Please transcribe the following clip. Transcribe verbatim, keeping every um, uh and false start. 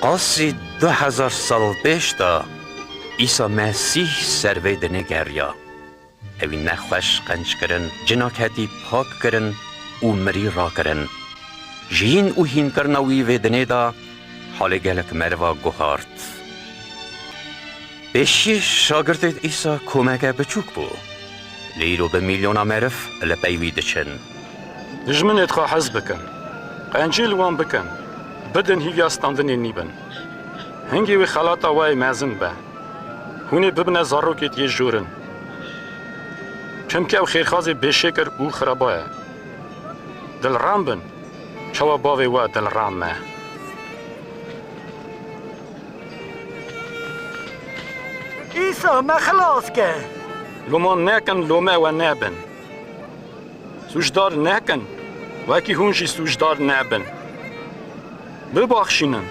Qasî du hezar sal pêş de Îsa Mesîh ser vê dinê geriya. Ewî nexweş qenc kirin, cinaketî pak kirin û mirî rakirin. Ji hîn û hînkirina wî vê dinê de halê gelek meriva guhart. Pêşî şagirtê Îsa komeke biçûk bû. Lê îro bi milyona meriv li pey wî diçin. Dijminê dixwe hez bikin. Qencî li wan bikin. Bidin hîviya standinê nîbin. Hingê wî xelata we yê mezin be. Hûn ê bibine zarokêt yê jorin. Çimkî ew xêrxazê bêşêkir û xiraba ye. Dilrem bin. Çawa bavê we dilrem me. Îsa, me xilas ke. Loma nekin, lome we nebin. Sûcdar nekin, wekî hûn jî sûcdar nebin. Bibaxşînin,